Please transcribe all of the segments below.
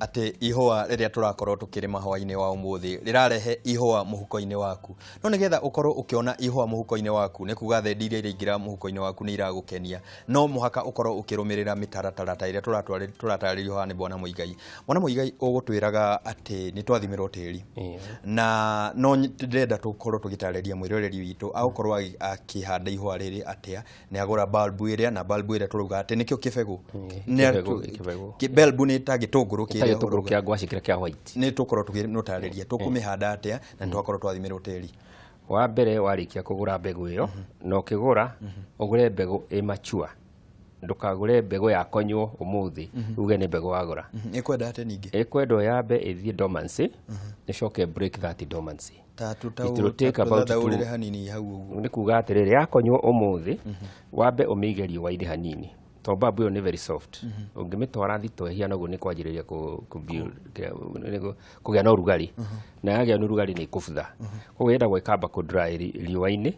Atĩ ihũa rĩrĩa tũrakorwo tũkĩrĩma hwaĩ-inĩ wa ũmũthĩ rĩrarehe ihũa mũhuko-inĩ waku. No nĩgetha ũkorwo ũkĩona ihũa mũhuko-inĩ waku, nĩ kuga thendi iria iraingĩra mũhuko-inĩ waku nĩ iragũkenia. No mũhaka ũkorwo ũkĩrũmĩrĩra mĩtaratara ta ĩrĩa tũratarĩrio haha nĩ Bwana Mũigai. Bwana Mũigai, ũgũtwĩraga atĩ nĩ twathimĩrwo tĩri. Na no ndĩrenda tũkorwo tũgĩtarĩria mwĩroreri witũ agũkorwo akĩhanda ihũa rĩrĩ atĩa. Nĩ agũra bulb ĩrĩa, na bulb ĩrĩa tũrauga atĩ nĩkĩo kĩbegũ. Kĩbegũ, kĩbegũ. Bulb nĩ ta gĩtũngũrũ ta kĩrĩa gĩtũngũrũ kĩa ngwacĩ kĩrĩa kĩa white. Nĩ tũkorwo tũgĩtarĩria tũkũmĩhanda atĩa na nĩ twakorwo twathimĩrwo tĩri. Wa mbere, warĩkia kũgũra mbegũ ĩyo, na ũkĩgũra ũgũre mbegũ ĩ mature, ndũkagũre mbegũ ya konywo ũmũthĩ uge nĩ mbegũ wagũra. Ĩkwenda atĩa ningĩ? Ĩkwendwo yambe ĩthiĩ dormancy, ĩcoke break that dormancy. Ta It will take about tũthathaũrĩre hanini hau ũguo. Nĩ kuga atĩrĩrĩ, yakonywo ũmũthĩ, wambe ũmĩige riũa-inĩ hanini, tondũ bulb ĩyo nĩ very soft. Ũngĩmĩtwara thito ĩhiana ũguo, nĩ kwanjĩrĩria kũgĩa na ũrugarĩ, na yagĩa na ũrugarĩ nĩ ĩkũbutha. Koguo yendagwo ĩkamba kũ dry riũa-inĩ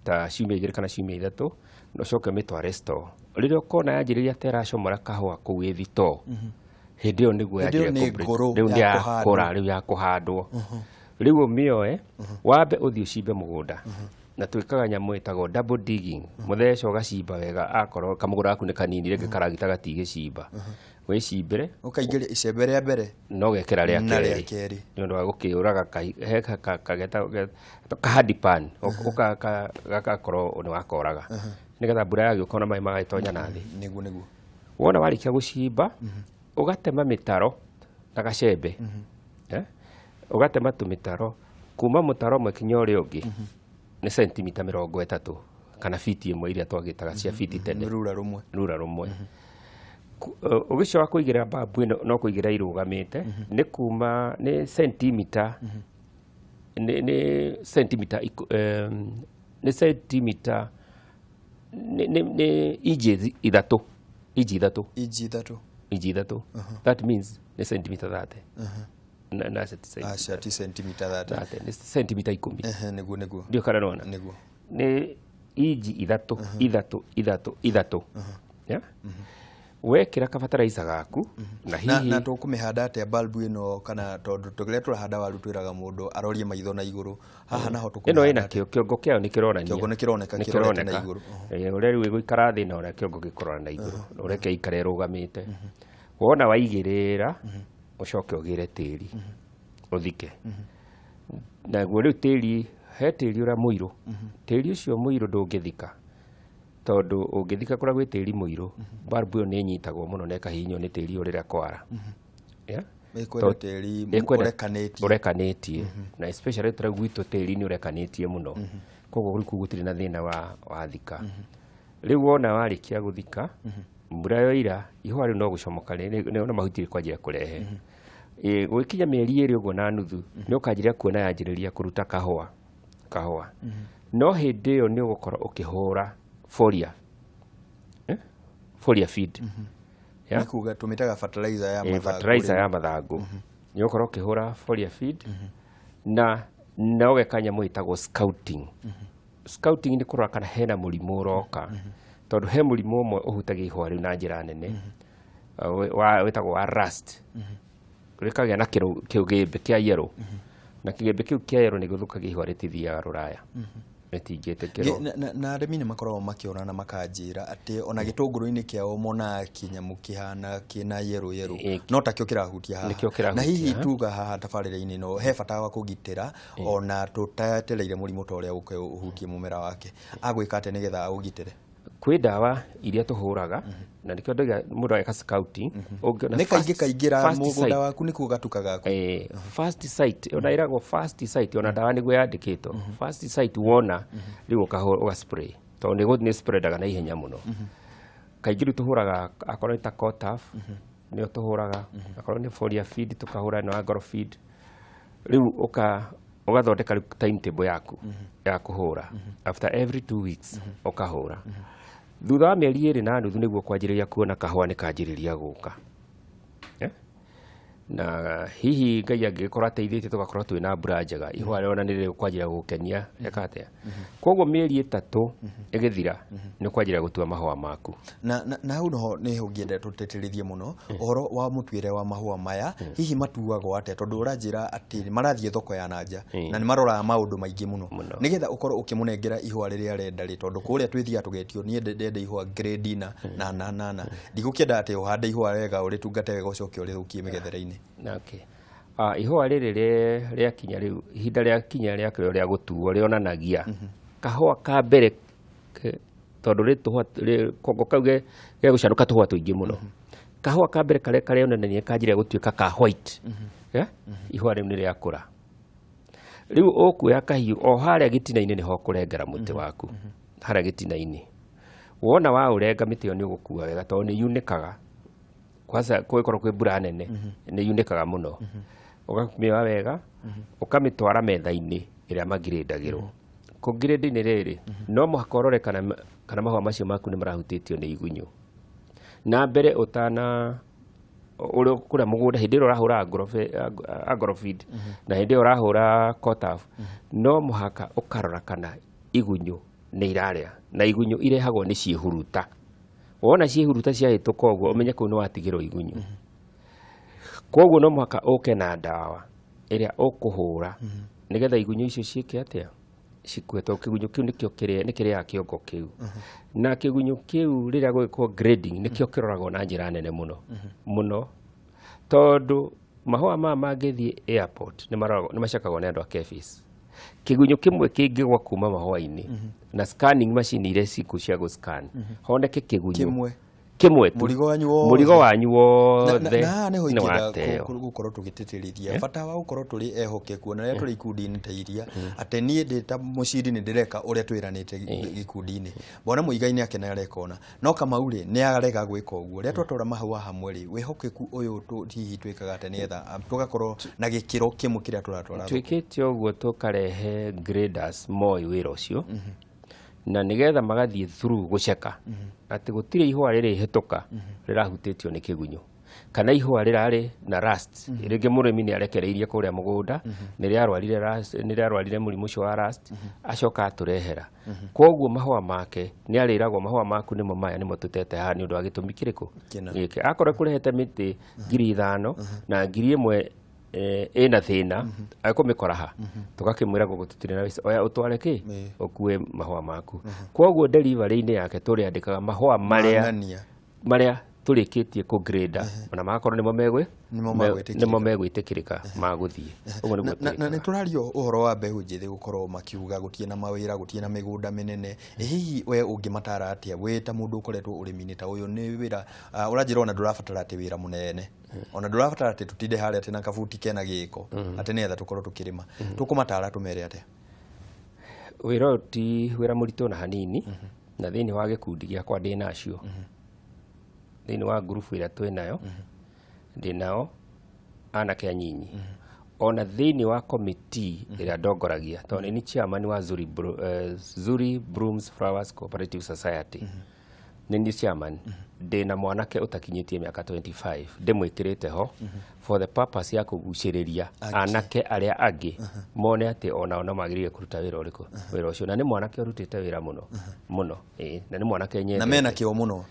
ta ciumia 2 kana ciumia 3, na ũcoke ũmĩtware store. Rĩrĩa ũkona yanjĩrĩria ta ĩracomora kahũa kũu ĩ thitoo, hĩndĩ ĩyo nĩguo Hĩndĩ ĩyo yanjĩrĩria nĩ ngũrũ rĩu nĩ ya yakũra, rĩu ya kũhandwo. Rĩu ũmĩoe, wambe ũthiĩ ũcimbe mũgũnda, na twĩkaga nyamũ ĩtagwo double digging. Mũtheco ũgacimba wega, akorwo kamũgũnda gaku nĩ kanini, rĩngĩ karagita gatigĩcimba, wĩcimbĩre. Ũkaingĩria icembe rĩa mbere no gekĩra rĩa na rĩa kerĩ kerĩ. Nĩ ũndũ wa gũkĩũraga he ka hard pan gagakorwo nĩ wakoraga, nĩgetha mbura yagĩũka ona maĩ magagĩtonya na thĩ. Nĩguo. Wona warĩkia gũcimba, ũgatema mĩtaro na gacembe. Ũgatema tũmĩtaro kuma mũtaro ũmwe kinya ũrĩa ũngĩ nĩ sentimita 30 kana fiti 1 iria twagĩtaga cia fiti tene. Rura rũmwe. Rura rũmwe. Ũgĩcoka kũigĩrĩra babu ĩno, no kũigĩrĩra irũgamĩte, nĩ kuma nĩ sentimita nĩ sentimita nĩ sentimita nĩ inji 3, inji 3. Inji 3. Inji 3, that means nĩ sentimita 30 na Aca, ti sentimita 30. 30 nĩ sentimita 10. Ehe, nĩguo. Ndio kana nona Nĩguo. Nĩ inji 3, 3, 3, 3. Yeah? Wekĩra kabataraitha gaku na hihi Na tũkũmĩhanda atĩa bulb ĩno? Kana tondũ tũrĩa tũrahanda waru twĩraga mũndũ arorie maitho na igũrũ, haha naho ĩno tũkũmĩhanda ĩna atĩa? Kĩo kĩongo kĩayo nĩ kĩronania. Kĩongo nĩ kĩroneka nĩ kĩrorete na kĩroneka. igũrũ. Ũrĩa rĩu ĩgũikara thĩ na ũrĩa kĩongo gĩkũrora na igũrũ, ũreke ikare ĩrũgamĩte. Wona waigĩrĩra, ũcoke ũgĩre tĩri ũthike naguo. Rĩu tĩri, he tĩri ũrĩa mũirũ. Tĩri ũcio mũirũ ndũngĩthika, tondũ ũngĩthika kũrĩa gwĩ tĩri mũirũ, bulb ĩyo nĩ ĩnyitagwo mũno na ĩkahihinywo nĩ tĩri ũyũ rĩrĩa kwara. Yeah? Ĩkwenda tĩri Ĩkwenda ũrekanĩtie. Ũrekanĩtie, na especially ta rĩu gwitũ tĩri nĩ ũrekanĩtie mũno, koguo rĩu kũu gũtirĩ na thĩna wa thika. Rĩu wona warĩkia gũthika, mbura yoira, ihũa rĩu no gũcomoka na mahuti rĩkwanjia kũrehe. Gũgĩkinya mĩeri 2 ũguo na nuthu, nĩ ũkanjĩrĩria kuona yanjĩrĩria kũruta kahũa kahũa. No hĩndĩ ĩyo nĩ ũgũkorwo ũkĩhũra foliar, Foliar feed. Yeah? Nĩ kuga tũmĩtaga fertilizer ya mathangũ. Fertilizer rĩu. Ya mathangũ. Nĩ ũgũkorwo ũkĩhũra foliar feed na ũgeka nyamũ ĩtagwo scouting. Scouting nĩ kũrora kana hena mũrimũ ũroka, tondũ he mũrimũ ũmwe ũhutagia ihũa rĩu na njĩra nene, wĩtagwo wa rust. Rĩkagĩa na kĩgĩmbĩ kĩa yellow, na kĩgĩmbĩ kĩu kĩa yellow nĩ gĩthũkagia ihũa, rĩtithiaga rũraya, rĩtingĩtĩkĩrwo. Na arĩmi nĩ makoragwo makĩona na makanjĩra atĩ ona gĩtũngũrũ-inĩ kĩao monaga kĩnyamũ kĩhana kĩna yellow yellow, no takĩo kĩrahutia haha. Nĩkĩo kĩrahutia. Na hihi tuga haha tabarĩra-inĩ ĩno he bata wa kũgitĩra ona tũtetereire mũrimũ ta ũrĩa ũke ũhutie mũmera wake, agwĩka atĩa nĩgetha aũgitĩre? Kwĩ ndawa iria tũhũraga, na nĩkĩo ndauga mũndũ ageka scouting ũngĩona Nĩ kaingĩ kaingĩra first mũgũnda sight. waku nĩkuo gatuka gaku. First sight, ona ĩragwo first sight, ona ndawa nĩguo yandĩkĩtwo first sight. Wona rĩu ũkahũra, ũga spray, tondũ nĩ spreadaga na ihenya mũno. Kaingĩ rĩu tũhũraga akorwo nĩ ta Cotaf nĩyo tũhũraga, akorwo nĩ foliar feed tũkahũra ĩno ya Goro feed. Rĩu ũgathondeka rĩu timetable yaku ya kũhũra. After every 2 weeks ũkahũra. Thutha wa mĩeri 2 na nuthu nĩguo kwanjĩrĩria kuona kahũa nĩ kanjĩrĩria gũka. Eh? Na hihi Ngai angĩgĩkorwo ateithĩtie tũgakorwo twĩna mbura njega, ihũa rĩona nĩ rĩkwanjia gũkenia eka atĩa. Koguo mĩeri 3 ĩgĩthira nĩ kwanjia gũtua mahũa maku. Na hau noho nĩ ũngĩenda tũtĩtĩrithie mũno ũhoro wa mũtuĩre wa mahũa maya, hihi matuagwo atĩa, tondũ ũranjĩra atĩ marathiĩ thoko ya nanja na nĩ maroraga maũndũ maingĩ mũno nĩgetha ũkorwo ũkĩmũnengera ihũa rĩrĩa arenda rĩ, tondũ kũrĩa twĩthiaga tũgetio niĩ ndenda ihũa grade na na na na na ndigũkĩenda atĩ ũhande ihũa wega ũrĩtungate wega ũcoke ũrĩthũkie mĩgethere-inĩ. Okay. Ihũa rĩrĩ rĩakinya rĩu, ihinda rĩakinya rĩakĩo rĩa gũtuo rĩonanagia kahũa ka mbere, tondũ rĩ kongo kau gegũcanũka tũhũa tũingĩ mũno. Kahũa ka mbere karĩa karĩonanagia kanjĩra gũtuĩka ka white. Ihũa rĩu nĩ rĩakũra. Rĩu ũkuoya kahiũ o harĩa gĩtina-inĩ nĩho ũkũrengera mũtĩ waku. Harĩa gĩtina-inĩ. Wona waũrenga mĩtĩ ĩyo nĩ ũgũkua wega tondũ nĩ yunĩkaga. Kwanza kũngĩkorwo kwĩ mbura nene nĩ yunĩkaga mũno. Ũkamĩoya wega ũkamĩtwara metha-inĩ ĩrĩa mangirĩndagĩrwo. Kũngirĩndĩ-inĩ rĩrĩ no mũhaka ũrore kana mahũa macio maku nĩ marahutĩtio nĩ igunyũ. Na mbere ũtana ũrĩ kũrĩa mũgũnda hĩndĩ ĩrĩa ũrahũra agrofeed na hĩndĩ ĩyo ũrahũra Cotaf, no mũhaka ũkarora kana igunyũ nĩ irarĩa, na igunyũ irehagwo nĩ ciĩhuruta. Wona ciĩhuruta ciahĩtũka ũguo ũmenye kũu nĩ watigĩrwo igunyũ. Koguo no mũhaka ũke na ndawa ĩrĩa ũkũhũra nĩgetha igunyũ icio ciĩke atĩa, cikue, tondũ kĩgunyũ kĩu nĩkĩo nĩ kĩrĩaga kĩongo kĩu. Na kĩgunyũ kĩu rĩrĩa gwĩkwo grading nĩkĩo kĩroragwo na njĩra nene mũno mũno, tondũ mahũa maya mangĩthiĩ airport nĩ macekagwo nĩ andũ a KEPHIS. Kĩgunyũ kĩmwe kĩngĩgwa kuma mahũa-inĩ na scanning machine iria ciku cia gũ scan honeke kĩgunyũ kĩmwe kĩmwe tu, mũrigo wanyu wothe, mũrigo wanyu wothe na haha nĩho nĩ ingĩenda wateo. gũkorwo tũgĩtĩtĩrithia bata wa gũkorwo tũrĩ ehokeku ona rĩrĩa tũrĩ ikundi-inĩ ta iria, atĩ niĩ ndĩ ta mũciri nĩ ndĩreka ũrĩa twĩranĩte gĩkundi-inĩ. Bwana Muigai nĩ akena areka ona no Kamau rĩ nĩ arega gwĩka ũguo. Rĩrĩa twatwara mahũa hamwe rĩ, wĩhokeku ũyũ hihi twĩkaga atĩa nĩgetha tũgakorwo na gĩkĩro kĩmwe kĩrĩa tũratwara thoko? Twĩkĩte ũguo tũkarehe graders moĩ wĩra ũcio, na nĩgetha magathiĩ through gũceka atĩ gũtirĩ ihũa rĩrĩhĩtũka rĩrahutĩtio nĩ kĩgunyũ kana ihũa rĩrarĩ na rust. Rĩngĩ mũrĩmi nĩ arekereirie kũrĩa mũgũnda, nĩ rĩarwarire rust, nĩ rĩarwarire mũrimũ ũcio wa rust, acoka atũrehera. Koguo mahũa make nĩ arĩragwo mahũa maku nĩmo maya nĩmo tũtete haha nĩ ũndũ wa gĩtũmi kĩrĩkũ Kĩna. gĩkĩ. Akorwo kũrehete mĩtĩ 5,000 na 1,000 ĩna thĩna ekũmĩkora ha, tũgakĩmwĩra gũkũ tũtirĩ na wĩca, oya ũtware kĩ ũkue mahũa maku. Koguo delivery-inĩ yake tũrĩandĩkaga mahũa marĩa Mang'ania. marĩa tũrĩkĩtie kũ-grade ona magakorwo nĩmo Nĩmo magwĩtĩkĩrĩka. nĩmo megwĩtĩkĩrĩka magũthiĩ. Ũguo nĩguo Na twĩkaga. nĩ tũraria ũhoro wa mbeũ njĩthĩ gũkorwo makiuga gũtirĩ na mawĩra, gũtirĩ na mĩgũnda mĩnene. Hihi we ũngĩmatara atĩa wĩ ta mũndũ ũkoretwo ũrĩmi-inĩ ta ũyũ? Nĩ wĩra ũranjĩra ona ndũrabatara atĩ wĩra mũnene, ona ndũrabatara atĩ tũtinde harĩa atĩ na kabuti kena gĩko atĩ nĩgetha tũkorwo tũkĩrĩma. Tũkũmatara tũmere atĩa? Wĩra ũyũ ti wĩra mũritũ na hanini, na thĩinĩ wa gĩkundi gĩakwa ndĩ nacio, thĩinĩ wa ngurubu ĩrĩa twĩ nayo ndĩ nao anake anyinyi, ona thĩinĩ wa committee ĩrĩa ndongoragia, tondũ nĩ chairman wa Zuri Blooms Flowers Cooperative Society, nĩ niĩ chairman. Ndĩ na mwanake ũtakinyĩtie mĩaka 25 ndĩmwĩkĩrĩte ho for the purpose ya kũgucĩrĩria anake arĩa angĩ mone atĩ onao no magĩrĩire kũruta wĩra ũrĩkũ, wĩra ũcio. Na nĩ mwanake ũrutĩte wĩra mũno mũno, ĩĩ, na nĩ mwanake Na nyendete mena kĩo mũno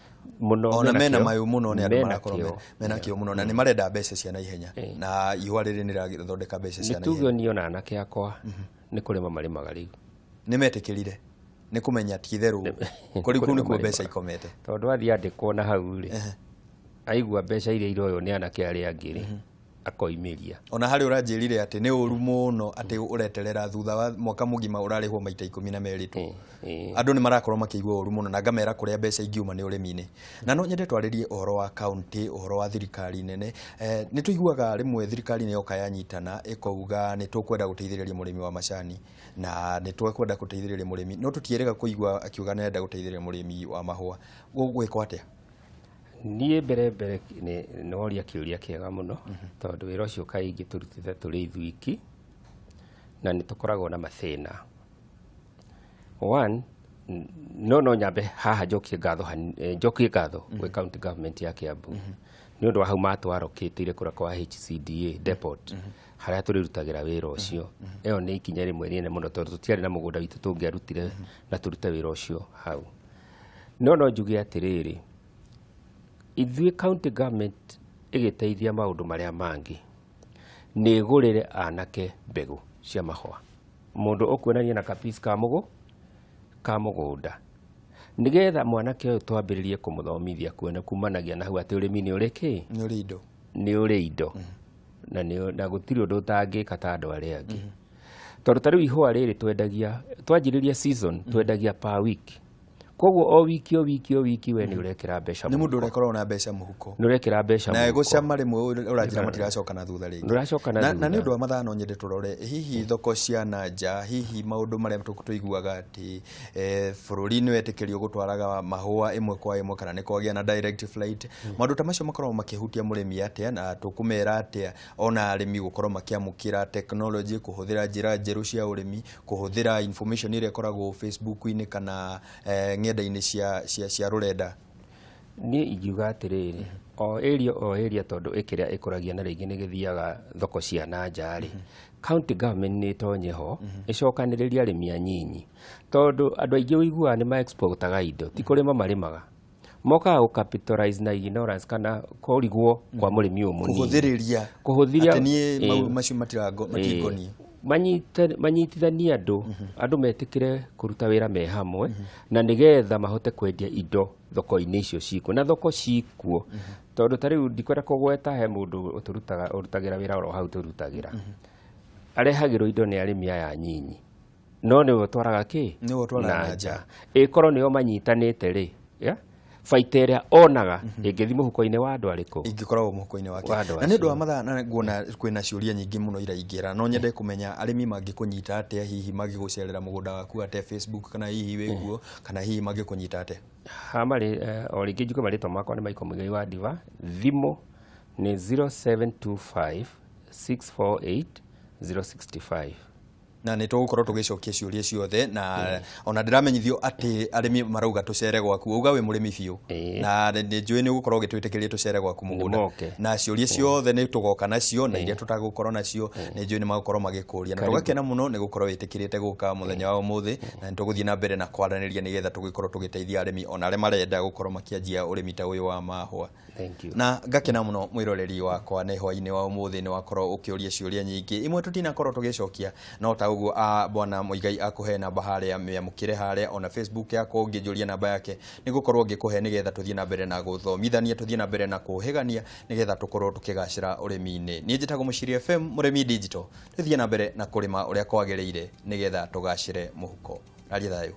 mũno, ona mena kĩo. mayũ mũno nĩ andũ Mena marakorwo kĩo. mena kĩo mũno na nĩ marenda mbeca cia naihenya, na ihũa rĩrĩ nĩ rĩrathondeka mbeca cia Nĩ naihenya. tuge niĩ ona anake akwa nĩ kũrĩma marĩmaga rĩu. Nĩ metĩkĩrire nĩ kũmenya ti itherũ kũrĩ kũu nĩkuo mbeca ikomete. Tondũ athiĩ andĩkwo na hau rĩ, aigua mbeca iria iroywo nĩ anake arĩa angĩ rĩ, akoimĩria. Ona harĩ ũranjĩrire atĩ nĩ ũru mũno atĩ ũreterera thutha wa mwaka mũgima ũrarĩhwo maita 12 tu. Andũ nĩ marakorwo makĩigua ũru mũno na ngamera kũrĩa mbeca ingiuma nĩ ũrĩmi-inĩ. Na no nyende twarĩrie ũhoro wa kaunti, ũhoro wa thirikari nene. Nĩ tũiguaga rĩmwe thirikari nĩ yoka yanyitana ĩkauga nĩ tũkwenda gũteithĩrĩria mũrĩmi wa macani na nĩ tũkwenda gũteithĩrĩria mũrĩmi, no tũtiĩrĩga kũigua akiuga nĩ arenda gũteithĩrĩria mũrĩmi wa mahũa. Gũgwĩkwo atĩa? Niĩ mbere mbere nĩ woria kĩũria kĩega mũno, tondũ wĩra ũcio kaingĩ tũrutĩte tũrĩ ithuiki na nĩ tũkoragwo na mathĩna. One, no nyambe haha njokie ngatho njokie ngatho gwĩ county government ya Kiambu. Nĩ ũndũ wa hau matwarokĩtĩire kũrĩa kwa HCDA depot harĩa tũrĩrutagĩra wĩra ũcio. Ĩyo nĩ ikinya rĩmwe rĩnene mũno, tondũ tũtiarĩ na mũgũnda witũ tũngĩarutire na tũrute wĩra ũcio hau. No njuge atĩrĩrĩ, ithuĩ county government ĩgĩteithia maũndũ marĩa mangĩ, nĩ ĩgũrĩre anake mbegũ cia mahũa. Mũndũ ũkuonania na kapici ka mũgũ ka mũgũnda, nĩgetha mwanake ũyũ twambĩrĩrie kũmũthomithia kuona kumanagia na hau atĩ ũrĩmi nĩ ũrĩ kĩ? Nĩ ũrĩ indo. Nĩ ũrĩ indo na na gũtirĩ ũndũ ũtangĩka ta andũ arĩa angĩ, tondũ ta rĩu ihũa rĩrĩ twendagia, twanjĩrĩria season twendagia per week. Koguo o wiki o wiki o wiki we nĩ ũrekĩra mbeca. Nĩ mũndũ ũrĩa ũkoragwo na mbeca mũhuko. Nĩ ũrekĩra mbeca na mũhuko. Gũcama rĩmwe ũranjĩra matiracoka na thutha rĩngĩ. Nĩ ũracoka na na nĩ thutha. Ũndũ wa mathaa, no nyende tũrore hihi thoko cia na nja, hihi maũndũ marĩa tũiguaga atĩ bũrũri nĩ wetĩkĩrio gũtwaraga mahũa ĩmwe kwa ĩmwe, kana nĩ kwagĩa na direct flight. Maũndũ ta macio makoragwo makĩhutia mũrĩmi atĩa, na tũkũmera atĩa ona arĩmi gũkorwo makĩamũkĩra technology, kũhũthĩra njĩra njerũ cia ũrĩmi, kũhũthĩra information ĩrĩa ĩkoragwo Facebook-inĩ kana ng'enda-inĩ cia rũrenda? Niĩ ingiuga atĩrĩrĩ, o area o area, tondũ ĩkĩrĩa ĩkũragia na rĩngĩ nĩ gĩthiaga thoko cia na nja rĩ, county government nĩ ĩtonye ho ĩcokanĩrĩrie arĩmi anyinyi, tondũ andũ aingĩ ũiguaga nĩ ma exportaga indo, ti kũrĩma marĩmaga, mokaga gũ capitalize na ignorance kana kũrigwo kwa mũrĩmi ũyũ mũnini. Kũhũthĩrĩria. Kũhũthĩria. Atĩ niĩ mau macio matingoniĩ. Manyitithanie andũ metĩkĩre kũruta wĩra me hamwe, na nĩgetha mahote kwendia indo thoko-inĩ icio cikuo, na thoko cikuo, tondũ ta rĩu ndikwenda kũgweta, he mũndũ ũtũrutaga, ũrutagĩra wĩra oro hau tũrutagĩra, arehagĩrwo indo nĩ arĩmi aya anyinyi, no nĩwe ũtwaraga kĩ? Nĩwe ũtwaraga na na nja. Ĩkorwo nĩo manyitanĩte rĩ, yeah? Baita ĩrĩa onaga ĩngĩthiĩ mũhuko-inĩ wa andũ arĩkũ? Ingĩkoragwo mũhuko-inĩ wake. Wa andũ Na nĩ ũndũ wa acio. mathaa, na nguona kwĩna ciũria nyingĩ mũno iraingĩra, no nyende kũmenya arĩmi mangĩkũnyita atĩa, hihi mangĩgũcerera mũgũnda waku atĩa Facebook, kana hihi wĩkuo, kana hihi mangĩkũnyita atĩa? Ha marĩ o rĩngĩ njuge marĩtwa makwa nĩ Michael Muigai wa Ndiva. Thimũ nĩ 0725 648 065. Na nĩ tũgũkorwo tũgĩcokia ciũria ciothe, na ona ndĩramenyithio atĩ arĩmi marauga tũcere gwaku, uga wĩ mũrĩmi biũ. Na nĩ njũĩ nĩ ũgũkorwo ũgĩtwĩtĩkĩria tũcere gwaku mũgũnda. Nĩmoke. Na ciũria ciothe nĩ tũgoka nacio, na iria tũtagũkorwo nacio nĩ njũĩ nĩ magũkorwo magĩkũria, na tũgakena mũno nĩ gũkorwo wĩtĩkĩrĩte gũka mũthenya wa ũmũthĩ, na nĩ tũgũthiĩ na mbere na kwaranĩria nĩgetha tũgĩkorwo tũgĩteithia arĩmi ona arĩa marenda gũkorwo makĩanjia ũrĩmi ta ũyũ wa mahũa. Thank you. Na ngakena mũno, mwĩroreri wakwa, nĩ hwainĩ wa ũmũthĩ nĩ wakorwo ũkĩũria ciũria nyingĩ, imwe tũtinakorwo tũgĩcokia, no ta ũguo a bwana Muigai akũhe namba harĩa, mĩamũkĩre harĩa, ona Facebook yakwa ũngĩnjũria namba yake nĩ gũkorwo ngĩkũhe, nĩgetha tũthiĩ na mbere na gũthomithania, tũthiĩ na mbere na kũhĩgania, nĩgetha tũkorwo tũkĩgacĩra ũrĩmi-inĩ. Niĩ njĩtagwo Mũciri FM, mũrĩmi digital. Tũthiĩ na mbere na kũrĩma ũrĩa kwagĩrĩire nĩgetha tũgacĩre mũhuko. Aria thayũ.